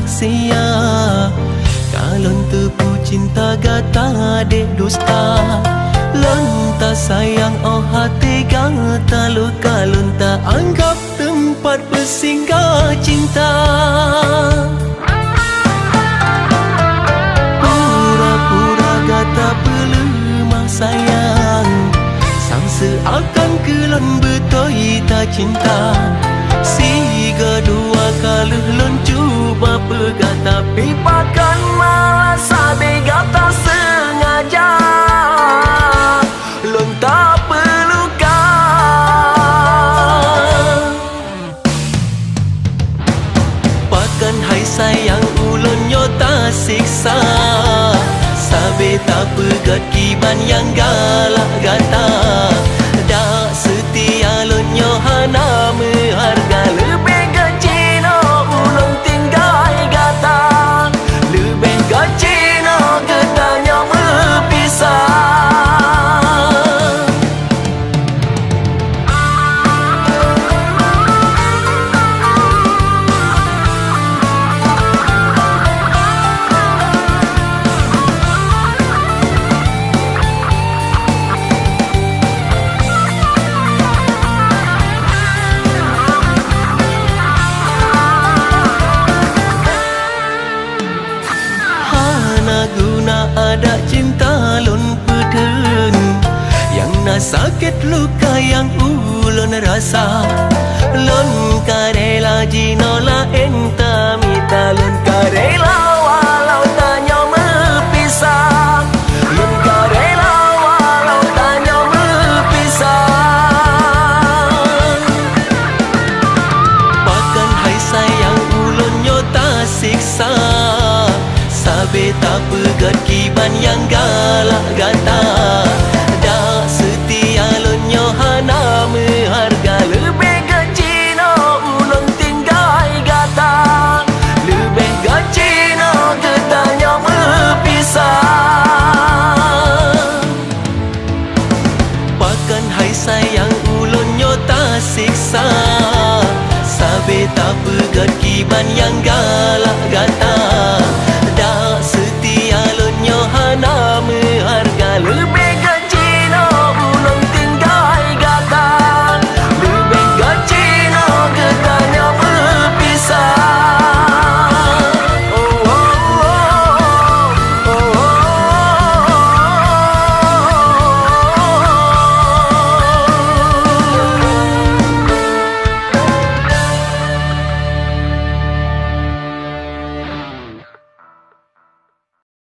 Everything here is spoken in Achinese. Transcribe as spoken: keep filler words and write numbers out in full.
Sia, ka lôn teupeu cinta gata dek dusta. Lôn tasayang óh até gata luka, lôn taanggap teumpat beusinggah cinta. Pura-pura gata peuleumah sayang, sang seuakan keu lôn beutôi tacinta. Sigoe dua ka lheueh lôn cuba peugah, tapi pakon malah sabé gata seungaja lôn tapeuleumah. Pakon hai sayang ulôn nyoe tasiksa, sabé tapeugét kiban nyang galak gata. Dak seutia lôn nyoe hana meuhareuga, leubeh gét jinoe ulôn tinggai gata, leubeh gét jinoe geutanyoe meupisah. Hana guna adak cinta lôn peutheun, nyang na sakét luka nyang ulôn rasa. Lôn ka rela jinoe laén tamita, lôn ka rela walau tanyoe meupisah. Lôn ka rela walau tanyoe meupisah. Pakon hai sayang ulôn nyoe tasiksa, sabé tapeugét kiban nyang galak gata.